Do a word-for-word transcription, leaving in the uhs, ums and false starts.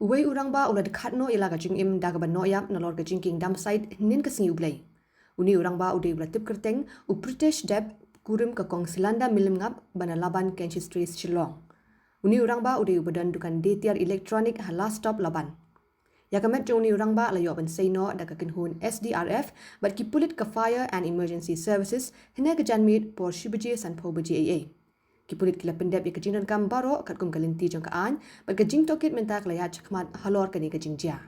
Uwei u rangbah u la dkhat noh ïa la ka jingim da kaba noh ïap nalor ka jingkieng dump site hynnin ka sngi U Blei. Une u rangbah u dei u la tip kyrteng u Pritesh Deb, kurim ka Kong Silanda Millimngap, ba na Laban, Kenshin Street, Shillong. Une u rangbah u dei uba don dukan dei tiar electronic ha Last Stop, Laban. Ïa ka met jong une u rangbah la ïoh ban sei noh da ka kynhun S D R F bad ki pulit ka Fire and Emergency Services hynne ka janmiet por shi baje sanphew baje eiei. Ki pulit ki la pyndep ïa ka jingdonkam baroh katkum ka lynti jong ka aiñ bad ka jingtohkit mynta ka la ïaid shakhmat halor kane ka jingjia.